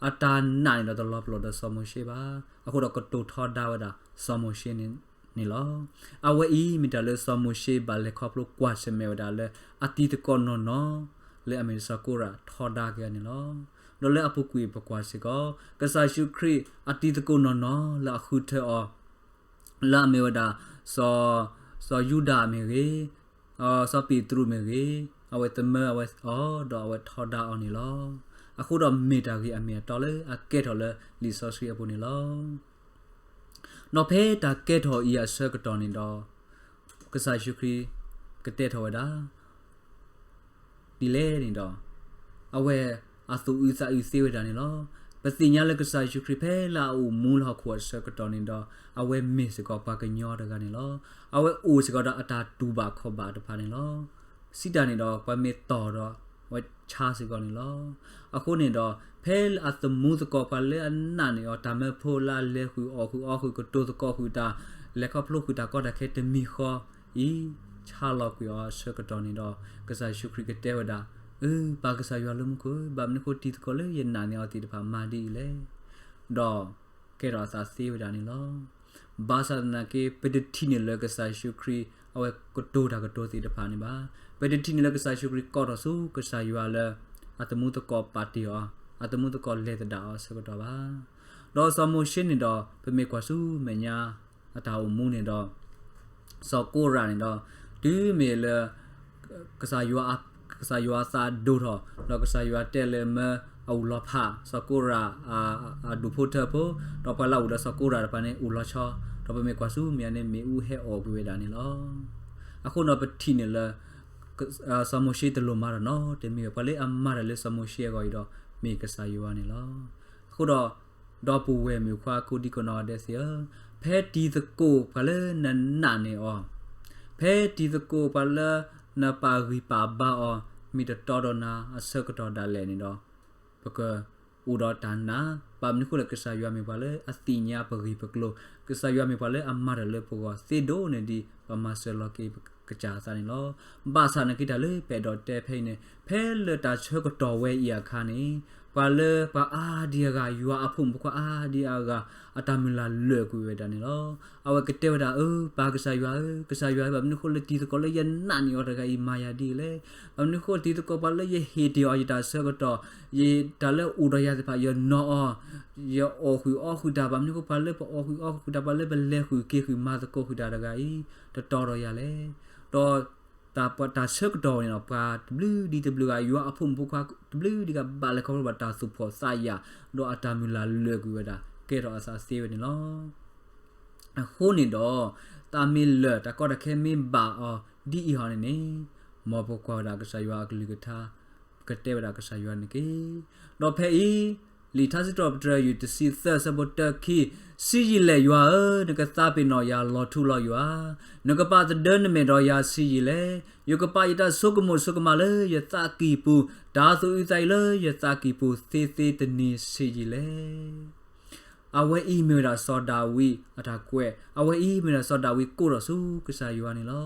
အတၢ်နာ်န့ၣ်ဒီးတလီၤပလိာ်ဒီးစီၤမိၤၡ့ဘၣ်. အဃိဒီးကတိၤထီဒါဝဲဒၣ်စီၤမိၤၡ့န့ၣ် န့ၣ်လီၤ. အဝဲအံၤမ့ၢ်တၢ်လၢစီၤမိၤၡ့ဘၣ်လဲၤခီဖျိကွၢ်ဆၢၣ်မဲာ်ဝဲဒၣ်လၢ အတံၤသကိးနီၢ်နီၢ် လၢအမ့ၢ်စီၤကိရးထီဒါက့ၤအီၤန့ၣ်လီၤ. ဒီးလၢအပူၤကွံာ်ပကွၢ်စ့ၢ်ကီး ကစၢ်ယ့ၣ်ၡူးခရံာ်အတံၤသကိးနီၢ်နီၢ်လၢအဃုထၢအီၤ လၢအမ့ၢ်ဝဲဒၣ် စီၤယူဒၤမ့ၢ်ဂ့ၤ, စီၤပ့းတရူးမ့ၢ်ဂ့ၤ, အဝဲသမၢအဝဲအီၤ ဒီးအဝဲထီဒါအီၤန့ၣ်လီၤ. အဃိဒီးမ့ၢ်တၢ်ဂ့ၢ်အမ့ၢ်အတီလၢအကဲထီၣ်လၢလံာ်စီဆှံအပူၤန့ၣ်လီၤ. ဒီးဖဲတၢ်ကဲထီၣ်အံၤအဆၢကတီၢ်န့ၣ်ဒီး ကစၢ်ယ့ၣ်ၡူးခရံာ်ကတဲထီၣ်ဝဲဒၣ် ဒ်လဲၣ်န့ၣ်ဒီး အဝဲအသူၣ်အုးသးအုးသ့ဝဲဒၣ်န့ၣ်လီၤ. ပသ့ၣ်ညါလၢကစၢ်ယ့ၣ်ၡူးခရံာ်ဖဲလၢအအိၣ်မူလၢဟီၣ်ခိၣ်အဆၢကတီၢ်န့ၣ်ဒီး အဝဲမ့ၢ်စ့ၢ်ကီးပှၤကညီတဂၤန့ၣ်လီၤ. အဝဲအိၣ်စ့ၢ်ကီးဒီးအတၢ်တူၢ်ဘၣ်ခီၣ်ဘၣ်တဖၣ်န့ၣ်လီၤ. စံးတၢ်န့ၣ်ဒီး ပှၤမ့ၢ်တီၢ်ဒီး အဝဲဆါစ့ၢ်ကီးန့ၣ်လီၤ. အဃိန့ၣ်ဒီး ဖဲလၢအသမူသကိးပှၤလၢအနာ်န့ၢ်အီၤ တၢ်မၢဖိလၢအလဲၤဃုာ်အီၣ်ဃုာ်အီဃုာ် ကတိၤသကိးဃုာ်တၢ် လဲၤခီဖျိဃုာ်တၢ်ကီတၢ်ခဲတမံၤဃီအံၤ ဆါလီၤကွံာ်အီၤအဆၢကတီၢ်န့ၣ်ဒီး ကစၢ်ယ့ၣ်ၡူးခရံာ်ကတဲဝဲဒၣ်, အၢ ပၢ်ကစၢ်ယွၤလၢမူခိၣ်, ဘၣ်မနုၤဃိတံၤသကိးလၢယနာ်န့ၢ်အီၤသ့ၣ်တဖၣ်မၤဒ်အံၤလဲၣ်. ဒီး ကဲထီၣ်အသးသ့ဝဲဒၣ်န့ၣ်လီၤ. ဘၣ်ဆၣ်သနာ်က့ ပတထံၣ်န့ၢ်လၢကစၢ်ယ့ၣ်ၡူးခရံာ် အဝဲကတိၤတၢ်ကတိၤသ့ၣ်တဖၣ်န့ၣ်ဘၣ်. ပတထံၣ်န့ၢ်လၢကစၢ်ယ့ၣ်ၡူးခရံာ်ကိးထီၣ်ဆူ ကစၢ်ယွၤလၢ အသမူသကိးပာ်တ့ၢ်အီၤ, အသမူသကိးလဲၤသဒၣ်အီၤအဆၢကတီၢ်ဘၣ်. ဒီးစီၤမိၤၡ့န့ၣ်ဒီး ပမ့ၢ်ကွၢ်ဆူမဲာ်ညါ အတၢ်အိၣ်မူန့ၣ်ဒီး စီၤကိရးန့ၣ်ဒီး တုၤမ့ၢ်လၢ ကစၢ်ယွၤ, ကစၢ်ယွၤအသးဒိၣ်ထီၣ် ဒီးကစၢ်ယွၤတဲလၢမၢအအိၣ်လီၤဖး စီၤကိရး အဒူၣ်ဖိထၢဖိ ဒီးပှၤလၢအအိၣ်ဒီးစီၤကိရးတဖၣ်န့ၣ် အိၣ်လီၤဆီ, ဒီးပမ့ၢ်ကွၢ်ဆူမဲာ်ညါန့ၣ် မ့ၣ်အူဟဲအီၣ်ကွံာ်ဝဲဒၣ်န့ၣ်လီၤ. အဃိဒီးပထံၣ်န့ၢ်လၢ စီၤမိၤၡ့တလိၣ်မၤတၢ်နီတမံၤဘၣ်. ပှၤလၢအမၤတၢ်လၢစီၤမိၤၡ့အဂီၢ်အံၤဒီး မ့ၢ်ကစၢ်ယွၤန့ၣ်လီၤ. အဃိဒီး ဒီပုၢ်ဝဲၢ်မုၣ်ခွါ ကိးဒံကိးနီၢ်ဂၤဒဲးသ့ၣ်ဧၢ, ဖဲတံၤသကိးပှၤလၢနနာ်န့ၢ်အီၤ, ဖဲတံၤသကိးပှၤလၢနပာ်ဂံၢ်ပာ်ဘါအီၤ မ့ၢ်တတီဒီးနၤအဆၢကတီၢ်ဒၣ်လဲာ်န့ၣ်ဒီး ပကအိၣ်ဒီးတၢ်နာ်, ဘၣ်မနုၤအဃိလၢကစၢ်ယွၤမ့ၢ်ပှၤလၢအသ့ၣ်ညါပဂ့ၢ်ပကျိၤ, ကစၢ်ယွၤမ့ၢ်ပှၤလၢအမၤတၢ်လၢပဂီၢ်သ့ဒိၣ်န့ၢ်ဒံး ပမၤစၢၤလီၤက့ၤကစၢ်အသးန့ၣ်လီၤ. ဘၣ်ဆၣ်နာ်က့တၢ်လၢပအဲၣ်ဒိးတဲဖဲအံၤန့ၣ် ဖဲလၢတၢ်ဆၢကတီၢ်ဝဲအံၤအခါန့ၣ် ပှၤလၢပှၤအါဒံအါဂၤ ယွၤအဖိမုၣ်ဖိခွါအါဒံအါဂၤ အတၢ်မုၢ်လၢ်လၢာ်ကွံာ်ဝဲဒၣ်န့ၣ်လီၤ. အဝဲကတဲဝဲဒၣ် အၢ ပၢ်ကစၢ်ယွၤဧၢ, ကစၢ်ယွၤဧၢ, ဘၣ်မနုၤအဃိလၢတံၤသကိးလၢယနာ်န့ၢ်အီၤတဂၤအံၤ မၤယၤဒ်လဲၣ်. ဘၣ်မနုၤအဃိတံၤသကိးပှၤလၢယဟ့ၣ်တ့ၢ်အီၤယတၢ်ဆၢကတီၢ်, ယတၢ်လၢအိၣ်ဒီးယၤသ့ၣ်တဖၣ် ယနီၤအီၤ, ယအီၣ်ဃုာ်အီဃုာ်တၢ်, ဘၣ်မနုၤအဃိပှၤလၢပအီၣ်ဃုာ်အီဃုာ်တၢ်, ပှၤလၢပလဲၤဃုာ်က့ၤဃုာ်မၤသကိးဃုာ်တၢ်တဂၤအံၤ တတီဒီးယၤလဲၣ်. ဒီး တၢ်ဆၢကတီၢ်န့ၣ်ဒီး ပှၤတဘျုးဒံတဘျုးဂၤ ယွၤအဖိမုၣ်ဖိခွါတဘျုးဒံဂၤ ဘၣ်လဲၤခီဖျိဘၣ်တၢ်သူၣ်ဖှီၣ်သးယာ်, ဒီးအတၢ်မုၢ်လၢ်လၢာ်ကွံာ်ဝဲဒၣ် ကဲထီၣ်အသးသ့ဝဲန့ၣ်လီၤ. အဃိန့ၣ်ဒီး တၢ်မ့ၢ်လၢာ် တၢ်ကီတၢ်ခဲမ့ၢ်ဘၣ်အီၤဒ်အံၤဟီန့ၣ်န့ၣ်, မ်ပကွၢ်ဝဲဒၣ်ကစၢ်ယွၤအကလုၢ်ကထါ, ပကတဲဝဲဒၣ်ကစၢ်ယွၤန့ၣ်တက့ၢ်. ဒီးဖဲအံၤ လံာ်ထါစံးထီၣ်ပတြၢၤ ယူၢ်တဆံသၢ အဆၢဖိတၢ ခံ, ဆံးယံာ်လဲၣ်ယွၤဧၢ, နကသးပ့ၤနီၣ်ယၤလီၤထူလီၤယိာ်ဧါ. နကပာ်သဒၢနမဲာ်ဒီးယၤဆံးယံာ်လဲၣ်. ယကပာ်ယတၢ်ဆိကမိၣ်ဆိကမးလၢယသးကံၢ်ပူၤ, တၢ်သူၣ်အုးသးအုးလၢယသးကံၢ်ပူၤသ့သ့တနံၤဆံးယံာ်လဲၣ်. အဝဲအံၤမ့ၢ်ဝဲဒၣ်စီၤဒၤဝံးအတၢ်ကွဲး, အဝဲအံၤမ့ၢ်ဒၣ်စီၤဒၤဝံးကိးထီၣ်ဆူကစၢ်ယွၤန့ၣ်လီၤ.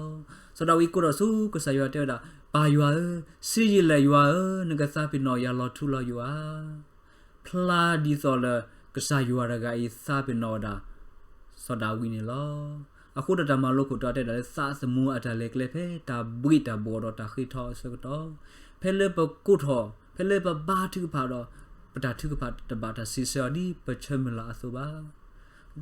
စီၤဒၤဝံးကိးထီၣ်ဆူကစၢ်ယွၤတဲဝဲဒၣ်, ပၢ်ယွၤဧၢ, ဆံးယံာ်လဲၣ်ယွၤဧၢ, နကသးပ့ၤနီၣ်ယၤလီၤထူလီၤယိာ်ဧါ. ဖျါဒ်သိးလၢ ကစၢ်ယွၤတဂၤအံၤသးပ့ၤနီၣ်ဝဲဒၣ် စီၤဒၤဝံးန့ၣ်လီၤ. အဃိဒီးတၢ်မၤလိခိၣ်တီတဲဒၣ်လၢသးသမူအတၢ်လဲၤကျဲဖဲတၢ်ဘှံးတၢ်ဘှီးဒီးတၢ်ဃ့ထီအဆၢကတီၢ်, ဖဲလၢပကိးထီၣ်, ဖဲလၢပဘါထုကဖၣ်ဒီး ပတၢ်ထုကဖၣ်တဘၣ်တၢ်စံးဆၢအီၤဒ်ပဆၢမုၢ်လၢ်အသိးဘၣ်.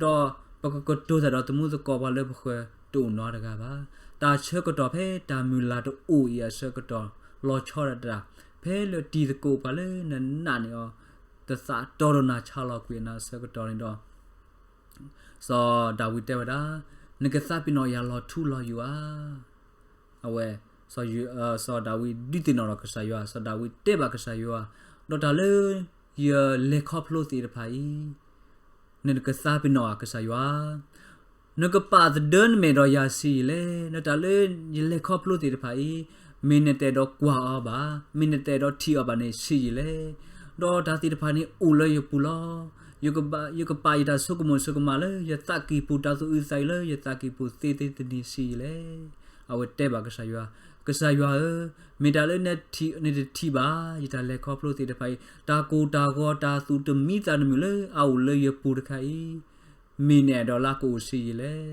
ဒီးပကကတိၤတၢ်ဒီးသမူသကိးပှၤလၢပဃၢၤတအိၣ်နီတဂၤဘၣ်. တၢ်ဆၢကတီၢ်ဖဲတၢ်မုၢ်လၢ်တအိၣ်အံၤအဆၢကတီၢ် လီၤဆီဒၣ်တၢ်, ဖဲလၢတံၤသကိးပှၤလၢနနာ်န့ၢ်အီၤ တသးတီဒီးနၤဆါလီၤကွံာ်အနၤအဆၢကတီၢ်န့ၣ်ဒီး စီၤဒၤဝံးတဲဝဲဒၣ်, နကသးပ့ၤနီၣ်ယၤလီၤထူလီၤယိာ်ဧါ. အဝဲ စီၤဒၤဝံးဒုးသ့ၣ်နီၣ်ဒီးကစၢ်ယွၤ, စီၤဒၤဝံးတဲဘၣ်ကစၢ်ယွၤ, ဒီးတၢ်လၢယလဲၤခီဖျိသ့ၣ်တဖၣ်အံၤ နကသးပ့ၤနီၣ်ဧါကစၢ်ယွၤ. နကပာ်သဒၢနမဲာ်ဒီးယၤဆံးယံာ်လဲၣ်. နတၢ်လၢယလဲၤခီဖျိသ့ၣ်တဖၣ်အံၤ မ့ၢ်နတအဲၣ်ဒိးကွၢ်အီၤဘၣ်, မ့ၢ်နတအဲၣ်ဒိးထံၣ်အီၤဘၣ်န့ၣ်ဆံးယံာ်လဲၣ်. ဒီးတၢ်သ့ၣ်တဖၣ်န့ၣ်အိၣ်လၢယပူၤလီၤ. ယကပာ်ယတၢ်ဆိကမိၣ်ဆိကမးလၢယသးကံၢ်ပူၤ, တၢ်သူၣ်အုးသးအုးလၢယသးကံၢ်ပူၤသ့သ့တနံၤဆံးယံာ်လဲၣ်. အဝဲတဲဘၣ်ကစၢ်ယွၤ, ကစၢ်ယွၤဧၢ, မ့ၢ်တၢ်လၢနတထံၣ်ဘၣ် ယတၢ်လဲၤခီဖျိသ့ၣ်တဖၣ်အံၤ, တၢ်ကိၢ်တၢ်ဂီၤ တၢ်သူၣ်တမံသးတမုာ်လၢအအိၣ်လၢယပူၤတခါအံၤ, မ့ၢ်နအဲၣ်ဒိးလၢကအိၣ်ဆံးယံာ်လဲၣ်.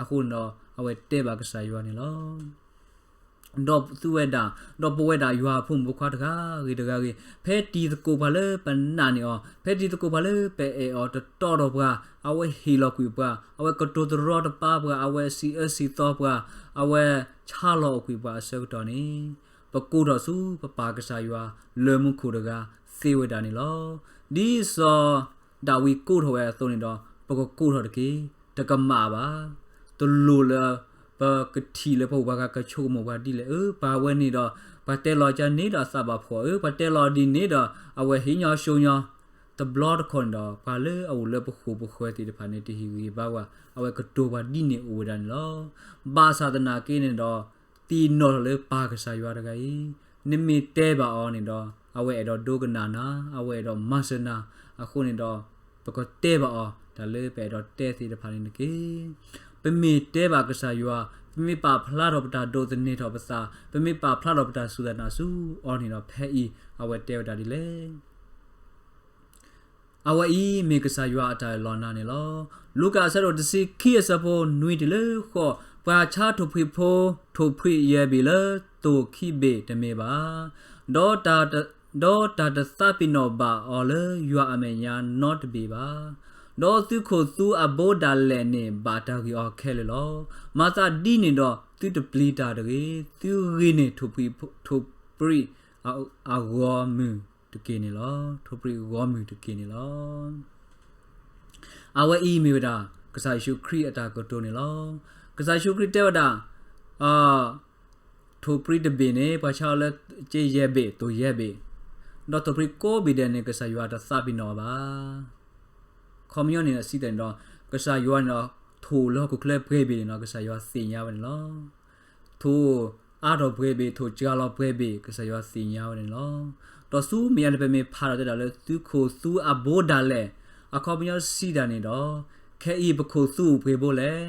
အဃိန့ၣ်ဒီး အဝဲတဲဘၣ်ကစၢ်ယွၤန့ၣ်လီၤ. ဒီးသုဝဲဒၣ်, ဒီးပဝဲဒၣ်ယွၤအဖိမုၣ်ဖိခွါတဂၤဂ့ၤတဂၤဂ့ၤ, ဖဲတံၤသကိးပှၤလၢပနာ်န့ၢ်အီၤ, ဖဲတံၤသကိးပှၤလၢပအဲၣ်အီၤတတီဒီးပှၤ, အဝဲဟ့ၣ်လီၤကွံာ်ပှၤ, အဝဲကတိၤတရီတပါပှၤ, အဝဲစံးအၢစံးသီပှၤ, အဝဲဆါလီၤအီၤကွံာ်ပှၤအဆၢကတီၢ်န့ၣ်, ပကိးထီၣ်ဆူပပၢ်ကစၢ်ယွၤလၢမူခိၣ်တဂၤသ့ဝဲဒၣ်န့ၣ်လီၤ. ဒ်စီၤဒၤဝံးကိးထီၣ်ဝဲအသိးန့ၣ်ဒီး ပကကိးထီၣ်တက့ၢ်. တကမၣ်ဘၣ်. တလိၣ်လၢ ပကထံၣ်လၢပှၤဂၤကဆိကမိၣ်ပှၤဒ်လဲၣ်. အၢ ပှၤဝဲန့ၣ်ဒီး ပှၤတဲလီၤကန့ၣ်ဒီးသးဘၣ်ဖှီၣ်, အၢ ပှၤတဲလီၤဒ်န့ၣ်ဒီး အဝဲဟ့ၣ်ညီဆိညီ, တဘျီတခီၣ်န့ၣ်ဒီး ပှၤလၢအအိၣ်လၢပဃိာ်ပဃၢၤသ့ၣ်တဖၣ်န့ၣ် တဟ့ၣ်ဂံၢ်ဘါပှၤ, အဝဲကတိၤပှၤဒ်န့ၣ်အိၣ်ဝဲဒၣ်န့ၣ်လီၤ. ဘၣ်ဆၣ်သနာ်က့န့ၣ်ဒီး သ့ၣ်နီၣ်ထီၣ်လၢပၢ်ကစၢ်ယွၤတဂၤအံၤ, နမ့ၢ်တဲဘၣ်အီၤန့ၣ်ဒီး အဝဲအဲၣ်ဒိးဒိကနၣ်နၤ, အဝဲအဲၣ်ဒိးမၤစၢၤနၤ, အဃိန့ၣ်ဒီး ပကတဲဘၣ်အီၤ တၢ်လၢပအဲၣ်ဒိးတဲသ့ၣ်တဖၣ်န့ၣ်တက့ၢ်. ပမ့ၢ်တဲဘၣ်ကစၢ်ယွၤ, ပမ့ၢ်ပာ်ဖျါထီၣ်ပတၢ်ဒိးသန့ၤထီၣ်ပသး, ပမ့ၢ်ပာ်ဖျါထီၣ်ပတၢ်စူၢ်တၢ်နာ်ဆူအီၤန့ၣ်ဒီး ဖဲအံၤ အဝဲတဲဝဲဒၣ်ဒ်လဲၣ်. အဝဲအံၤမ့ၢ်ကစၢ်ယွၤအတၢ်အၢၣ်လီၤနၤန့ၣ်လီၤ. လူၤကၣ်အဆၢဒိၣ်တဆံခံအဆၢဖိနွံတုၤလၢဃိး, ပှၤဆါထိၣ်ဖှံဖိ ထိၣ်ဖှံယဲၢ်ဘ့ၣ်လၢသိၣ်ခံဘ့ၣ်တမ့ၢ်ဘၣ်, ဒီးတၢ်တသးပ့ၤနီၣ်ဘၣ်အီၤလၢယွၤအမဲာ်ညါနီတဘ့ၣ်ဘၣ်. ဒီးသုခိၣ်သူအဘိဒၣ်လဲာ်န့ၣ် ဘၣ်တၢ်ဂ့ၢ်အီၤခဲလၢာ်လီၤ. မၤသးဒ်န့ၣ်ဒီး သုတပျံၤတၢ်တဂ့ၤ, သုဂ့ၤန့ၢ်ထိၣ်ဖှံ ထိၣ်ဖှံအဂီၢ်မုၢ်တက့ၢ်န့ၣ်လီၤ. ထိၣ်ဖှံအဂီၢ်မုၢ်တက့ၢ်န့ၣ်လီၤ. အဝဲအံၤမ့ၢ်ဝဲဒၣ် ကစၢ်ယ့ၣ်ၡူးခရံာ်အတၢ်ကတိၤန့ၣ်လီၤ. ကစၢ်ယ့ၣ်ၡူးခရံာ်တဲဝဲဒၣ် ထိၣ်ဖှံတဘ့ၣ်န့ၣ် ပှၤဆါအီၤလၢက့ယဲၢ်ဘ့ၣ် သိၣ်ယဲၢ်ဘ့ၣ်, ဒီးထိၣ်ဖှံကိးဘ့ၣ်ဒဲးန့ၣ် ကစၢ်ယွၤတသးပ့ၤနီၣ်အီၤဘၣ်. ခီပညီန့ၣ် စံးတၢ်န့ၣ်ဒီး ကစၢ်ယွၤန့ၣ်ဒီး ထိၣ်လၢဟီၣ်ခိၣ်ချၢပှဲၤဘ့ၣ်န့ၣ်ဒီး ကစၢ်ယွၤသ့ၣ်ညါဝဲန့ၣ်လီၤ. ထိၣ်အါထီၣ်ပှဲၤဘ့ၣ် ထိၣ်စှၤလီၤပှဲၤဘ့ၣ် ကစၢ်ယွၤသ့ၣ်ညါဝဲန့ၣ်လီၤ. ဒီးဆူမဲာ်ညါန့ၣ် ပမ့ၢ်ဖးဒီးတဲဒၣ်လၢ သုခိၣ်သူအဘိဒၣ်လဲာ် အခီပညီစံးတၢ်န့ၣ်ဒီး ခဲအံၤပခိၣ်သူအိၣ်ပှဲၤဘိလဲၣ်,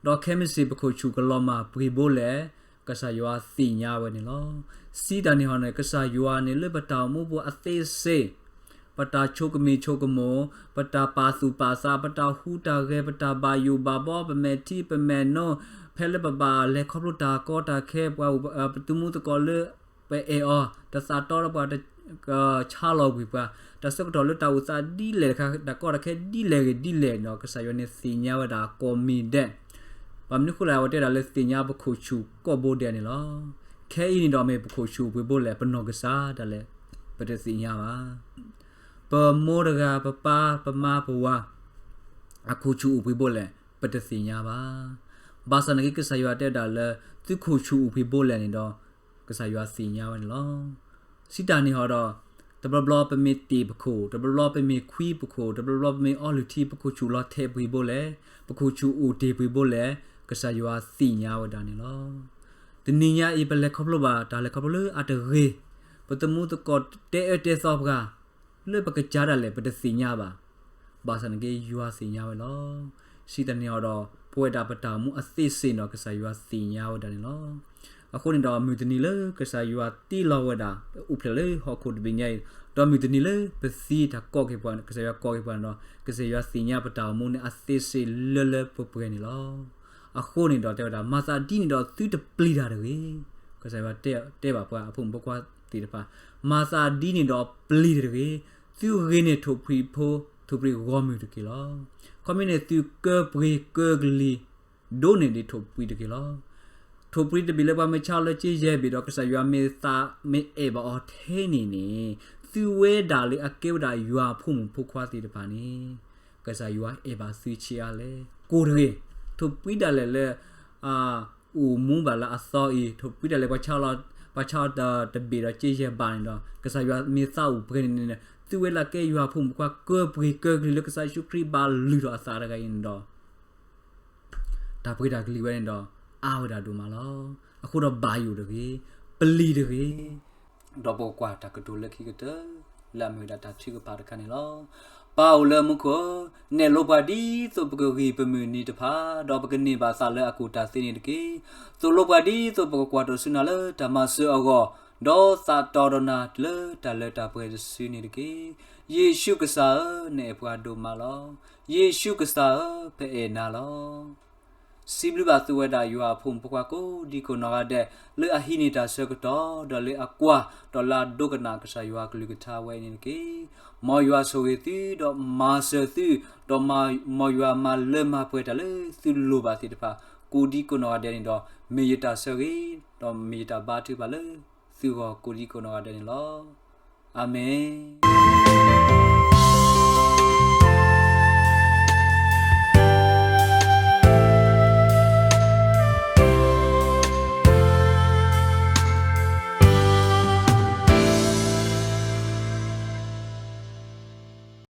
ဒီးခဲမုၢ်ဆ့ၣ်ပခိၣ်ဆူၣ်ကလီၤမၢ်ပှဲၤဘိလဲၣ်, ကစၢ်ယွၤသ့ၣ်ညါဝဲန့ၣ်လီၤ. စံးတၢ်န့ၣ်ဟီန့ၣ် ကစၢ်ယွၤန့ၣ်လၢပတၢ်အိၣ်မူပူၤအသ့စ့ၢ် ပတၢ်ဆိကမိၣ်ဆိကမိၣ်, ပတၢ်ပာ်သူၣ်ပာ်သး, ပတၢ်ဟူးတၢ်ဂဲၤ, ပတၢ်ဘၣ်ယိၣ်ဘၣ်ဘီ, ပမဲာ်ထံပမဲာ်နိ, ဖဲလၢပဘၣ်လဲၤခီဖျိတၢ်ကီတၢ်ခဲ, ပှၤအိၣ်ပသုးမုၢ်သကိးလၢ ပအဲၣ်အီၤ, တသးတီဒီးပှၤ, ဆါလီၤကွံာ်ပှၤ, တၢ်ဆၢကတီၢ်လၢတၢ်အိၣ်သးဒ်လဲၣ်တခါ, တၢ်ကီတၢ်ခဲဒ်လဲၣ်ဂ့ၤဒ်လဲၣ်န့ၣ်ဒီး ကစၢ်ယွၤန့ၣ်သ့ၣ်ညါဝဲဒၣ်ကိးမံၤဒဲး. ဘၣ်မနုၤဃိလဲၣ် အဝဲတဲဒၣ်လၢသ့ၣ်ညါပခိၣ်ဆူၣ်ကိးဘိဒဲးန့ၣ်လီၤ. ခဲအံၤန့ၣ်ဒီးမ့ၢ်ပခိၣ်ဆူၣ်အိၣ်ပှဲၤဘိလဲၣ် ပနီၢ်ကစၢ်ဒၣ်လဲာ် ပတသ့ၣ်ညါဘၣ်. ပမိၢ်တဂၤ ပပၢ်ပမါပဝၤ အခိၣ်ဆူၣ်အိၣ်ပှဲၤဘိလဲၣ် ပတသ့ၣ်ညါဘၣ်. ဘၣ်ဆၣ်နာ်က့ ကစၢ်ယွၤတဲဝဲဒၣ်လၢ သုခိၣ်ဆူၣ်အိၣ်ပှဲၤဘိလဲၣ်န့ၣ်ဒီး ကစၢ်ယွၤသ့ၣ်ညါဝဲန့ၣ်လီၤ. စံးတၢ်န့ၣ်ဟီဒီး တဘျီဘျီပမ့ၢ်တ့ၢ်ပခိၣ်, တဘျီဘျီပမ့ၢ်ခွံပခိၣ်, တဘျီဘျီပမ့ၢ်အီလုၢ်ထံ ပခိၣ်ဆူၣ်လီၤထဲးပှဲၤဘိလဲၣ်, ပခိၣ်ဆူၣ်အိၣ်တ့ၢ်ပှဲၤဘိလဲၣ်, ကစၢ်ယွၤသ့ၣ်ညါဝဲဒၣ်န့ၣ်လီၤ. တနံၤညါအံၤ ပလဲၤခီဖျိဘၣ်တၢ်လဲၤခီဖျိလၢအတဂ့ၤ, ပသုးမုၢ်သကိးတဲအၢတဲသီပှၤ လၢပကစၢ်ဒၣ်လဲာ် ပတသ့ၣ်ညါဘၣ်. ဘၣ်ဆၣ်နာ်က့ ယွၤသ့ၣ်ညါဝဲလီၤ. စံးတၢ်န့ၣ်ဟီဒီး ပဝဲဒၣ်ပတၢ်အိၣ်မူအသ့စ့ၢ်န့ၣ်ဒီး ကစၢ်ယွၤသ့ၣ်ညါဝဲဒၣ်န့ၣ်လီၤ. အဃိန့ၣ်ဒီး မုၢ်တနံၤလၢကစၢ်ယွၤတ့လီၤဝဲဒၣ် အိၣ်ဖျဲၣ်လၢဟီၣ်ခိၣ်တဘ့ၣ်ညါအံၤ, ဒီးမုၢ်တနံၤလၢပသံတၢ်ကိးက့ၤပှၤန့ၣ် ကစၢ်ယွၤကိးက့ၤပှၤန့ၣ်ဒီး ကစၢ်ယွၤသ့ၣ်ညါပတၢ်အိၣ်မူန့ၣ် အသ့စ့ၢ်လၢလၢပှဲၤပှဲၤန့ၣ်လီၤ. အဃိန့ၣ်ဒီးတဲဝဲဒၣ် မၤသးဒ်န့ၣ်ဒီးသုတပျံၤတၢ်တဂ့ၤ. ကစၢ်ယွၤတဲဘၣ်ပှၤအဖိမုၣ်ဖိခွါသ့ၣ်တဖၣ်, မၤသးဒ်န့ၣ်ဒီးပျံၤတၢ်တဂ့ၤ, သုဂ့ၤန့ၢ်ထိၣ်ဖှံဖိ, ထိၣ်ဖှံဂီၢ်မုၢ်တက့ၢ်လီၤ. ခီမ့ၢ်န့ၣ်သုကၢပှ့ၤကၢကလံၤ ဒိးန့ၢ်ဒံးထိၣ်ဖှံတက့ၢ်လီၤ. ထိၣ်ဖှံတဘ့ၣ်လၢပှၤမ့ၢ်ဆါလၢက့ယဲၢ်ဘ့ၣ်ဒီး ကစၢ်ယွၤမ့ၢ်သးမ့ၢ်အဲၣ်ဘၣ်အီၤထဲန့ၣ်န့ၣ်, သုဝဲဒၣ်လၢအကဲဝဲဒၣ်ယွၤအဖိမုၣ်ဖိခွါသ့ၣ်တဖၣ်န့ၣ် ကစၢ်ယွၤအဲၣ်ဘၣ်သုဆံးအါလဲၣ်. ကိၢ်တဂ့ၤ, ထိၣ်ဖှံဒၣ်လဲာ်လၢ အအိၣ်မူဘၣ်လၢအသီအံၤ, ထိၣ်ဖှံဒၣ်လဲာ် ပှၤဆါအီၤတဘ့ၣ်ဒီးက့ယဲၢ်ဘ့ၣ်န့ၣ်ဒီး ကစၢ်ယွၤမ့ၢ်သးအိၣ်ပှဲၤန့ၣ်န့ၣ်, သုဝဲလၢကဲယွၤအဖိမုၣ်ဖိခွါ ကၢပှ့ၤကၢကလံၤလၢကစၢ်ယ့ၣ်ၡူးခရံာ်ဘၣ်လုၢ်ထီၣ်အသးတဂၤအံၤန့ၣ်ဒီး တၢ်ပှ့ၤတၢ်ကလံၤဝဲန့ၣ်ဒီး အါဝဲဒၣ်ဒိၣ်မးလီၤ. အဃိဒီးဘၣ်ယိၣ်တဂ့ၤ, ပျံၤတဂ့ၤ. ဒီးပကကွၢ်တၢ်ကတိၤလၢခံကတၢၢ် လၢအမ့ၢ်ဝဲဒၣ်တၢ်ထုကဖၣ်တခါန့ၣ်လီၤ. ပၢ်အိၣ်လၢမူခိၣ်ဧၢ, နဲၣ်လိပှၤဒ်သိးပကဂံၢ်ပမုၢ်နံၤတဖၣ်, ဒီးပကန့ၢ်ဘၣ်သးလၢအကူၣ်တၢ်သ့န့ၣ်တက့ၢ်. သိၣ်လိပှၤဒ်သိးပကကွၢ်တၢ်ဆူနၤလၢတၢ်မၤစၢၤအဂီၢ်, ဒီးသးတီဒီးနၤလၢတၢ်လၢတၢ်ပှဲၤတစုန့ၣ်တက့ၢ်. ယ့ၣ်ၡူးကစၢ်ဧၢ, နအဲၣ်ပှၤဒိၣ်မးလီၤ. ယ့ၣ်ၡူးကစၢ်ဧၢ, ပအဲၣ်နၤလီၤ. စံးဘျုးဘၣ်သုဝဲဒၣ်ယွၤအဖိမုၣ်ဖိခွါကိးဒံကိးနီၢ်ဂၤဒဲး လၢအဟံးန့ၢ်တၢ်ဆၢကတီၢ် ဒီးလၢအကွၢ် ဒီးလၢအဒိကနၣ်ကစၢ်ယွၤအကလုၢ်ကထါဝဲအံၤန့ၣ်တက့ၢ်. မ်ယွၤဆိၣ်ဂ့ၤသု ဒီးမၤစၢၤသု, ဒီးမ်ယွၤမၤလၢမၤပှဲၤတၢ်လၢသုလိၣ်ဘၣ်သ့ၣ်တဖၣ် ကိးဒံကိးနီၢ်ဂၤဒဲးန့ၣ်ဒီး မ့ၢ်ယတၢ်ဆၢဂ့ၤ ဒီးမ့ၢ်ယတၢ်ဘါထုကဖၣ်လၢသုဂီၢ်ကိးဒံကိးနီၢ်ဂၤဒဲးန့ၣ်လီၤ. အၤမ့ၣ်.